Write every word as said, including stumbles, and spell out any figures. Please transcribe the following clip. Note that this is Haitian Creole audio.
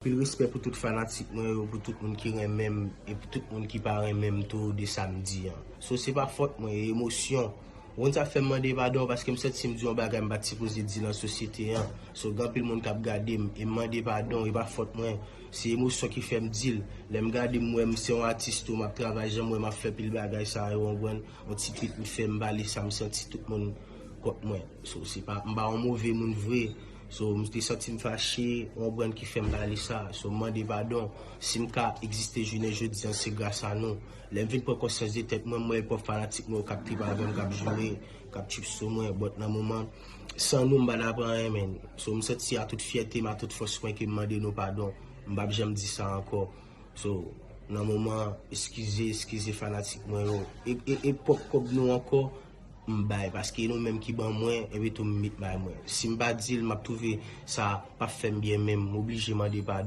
Pil respè pou tout fanatik mwen yo, pou tout moun ki renmen m, e pou tout moun ki pa renmen m tou de sa m di an. So, se pa fòt mwen, e emosyon. Ou konn sa fè m mande padon, paske m santi m di yon bagay m pa t sipoze di nan sosyete an. So, gen anpil moun k ap gade m, e m mande padon, e pa fòt mwen. Se emosyon ki fè m di l. Lè m gade m wè m se yon atis tou, m ap travay jan m wè m ap fè pil bagay sa yo, w konprann? Yon ti tweet m fè m pale sa m santi tout moun kont mwen. So, se pa, m pa yon move moun vre. So, m te santi m fache, w konprann, ki fè m pale sa. So, m mande padon. Si m ka egziste jounen jodi an, se gras a nou. Lè m vin pran konsyans de tèt mwen, m wè pwòp fanatik mwen yo k ap trip avè m, k ap joure, k ap trip sou mwen. But nan moman, san nou, m pa t ap anyen, menn. So, m santi a tout fyète m, a tout fòs mwen ke m mande nou padon. M p ap janm di sa ankò. So, nan moman, eskize, eskize fanatik mwen yo. E, e, e pwòp kòb nou ankò, m bay, paske e nou menm ki ban mwen, epi tou m met bay mwen. Si m pa di l, m ap twouve sa p ap fè m byen menm, m oblije mande padon.